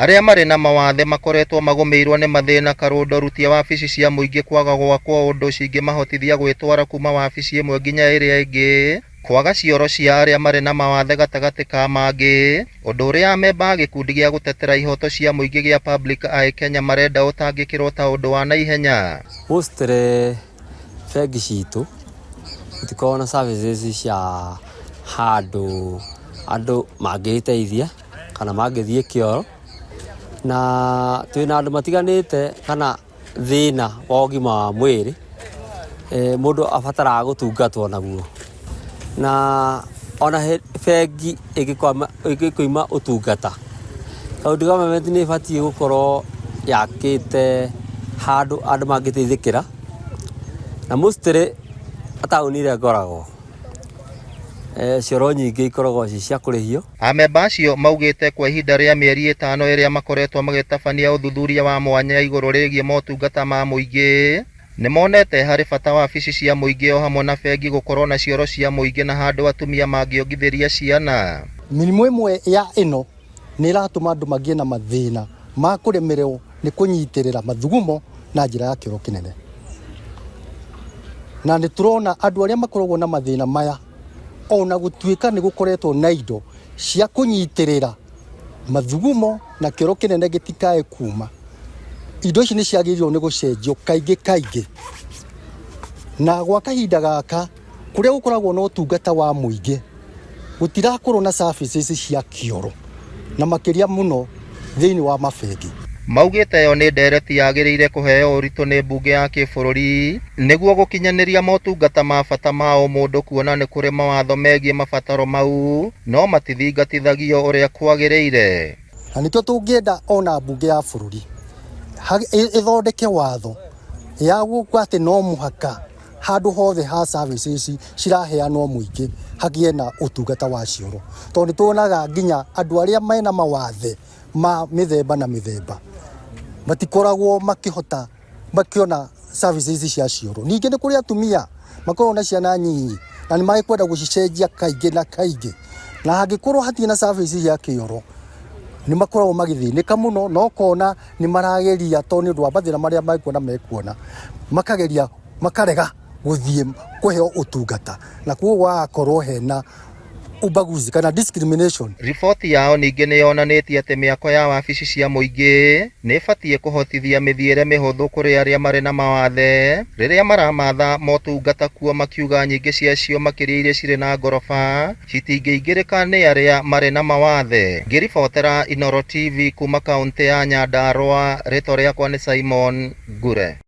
Arĩa marĩ na mawathe makoretwo magũmĩirwo nĩ mathĩna karũndo rutia wabici cia mũingĩ kwaga gwakwo ũndũ cingĩmahotithia gwĩtwara kuma wabici ĩmwe nginya ĩrĩa ĩngĩ, kwaga cioro cia arĩa marĩ na mawathe gatagatĩ ka mangĩ, ũndũ ũrĩa amemba a gĩkundi gĩa gũtetera ihoto cia mũingĩ gĩa Public Eye Kenya marenda ũtangĩkĩrwo ta ũndũ wa naihenya. Mostly bengi citũ itikoragwo na services cia handũ andũ mangĩĩteithia kana mangĩthiĩ kĩoro, na twĩna andũ matiganĩte kana thĩna wa ũgima wa mwĩrĩ, mũndũ abataraga gũtungatwo naguo. Na ona bengi ĩngĩkũima ũtungata, county government nĩ ĩbatiĩ gũkorwo yakĩte handũ andũ mangĩteithĩkĩra, na mostly taũni ĩrĩa ngoragwo, cioro nyingĩ ikoragwo ci cia kũrĩhio. Amemba acio maugĩte kwa ihinda rĩa mĩeri ĩtano ĩrĩa makoretwo magĩtabania ũthuthuria wa mwanya igũrũ rĩgiĩ motungata ma mũingĩ, nĩmonete harĩ bata wabici cia mũingĩ o hamwe na bengi gũkorwo na cioro cia mũingĩ na handũ atumia mangĩongithĩria ciana. Mĩrimũ ĩmwe ya ĩno nĩ ĩratũma andũ magĩe na mathĩna ma kũremererwo nĩ kũnyitĩrĩra mathugumo na njĩra ya kĩoro kĩnene. Na nĩ tũrona andũ arĩa makoragwo na mathĩna maya ona gũtuĩka nĩ gũkoretwo na indo cia kũnyitĩrĩra mathugumo na kĩoro kĩnene gĩtikae kuma, indo ici nĩ ciagĩrĩirwo nĩ gũcenjio kaingĩ kaingĩ. Na gwa kahinda gaka kũrĩa gũkoragwo na ũtungata wa mũingĩ gũtirakorwo na services cia kĩoro na makĩria mũno thĩinĩ wa mabengi. Maugĩte ĩyo nĩ ndereti yagĩrĩire kũheo ũritũ nĩ mbunge ya kĩbũrũri nĩguo gũkinyanĩria motungata ma bata ma ũmũndũ kuona nĩ kũrĩ mawatho megiĩ mabataro mau no matithingatithagio ũrĩa kwagĩrĩire. Na nĩkĩo tũngĩenda ona mbunge ya bũrũri ĩthondeke watho ya gũka atĩ no mũhaka handũ hothe ha services ciraheanwo mũingĩ hagĩe na ũtungata wa cioro, tondũ nĩ tuonaga nginya andũ arĩa mena mawathe ma mĩthemba na mĩthemba matikoragwo makĩhota makĩona services cia cioro. Ningĩ nĩ kũrĩ atumia makoragwo na ciana nyinyi na nĩ magĩkwenda gũcicenjia kaingĩ na kaingĩ, na hangĩkorwo hatirĩ na services cia kĩoro nĩ makoragwo magĩthĩnĩka mũno, na ũkona nĩ marageria tondũ nĩ ũndũ wa mathĩna marĩa mekuona mekuona, makageria makarega gũthiĩ kũheo ũtungata, na koguo gũgakorwo hena ubaguzi kana discrimination. Riboti yao ningĩ nĩ yonanĩtie atĩ mĩako ya wabici cia mũingĩ nĩ ĩbatiĩ kũhotithia mĩthiĩre mĩhũthũ kũrĩ arĩa marĩ na mawathe rĩrĩa maramatha motungata kuo, makiuga nyingĩ ciacio makĩria iria cirĩ na ngoroba citingĩingĩrĩka nĩ arĩa marĩ na mawathe. Ngĩribotera Inooro TV kuma kaũntĩ ya Nyandarua, rĩtwa rĩakwa nĩ Simon Ngure.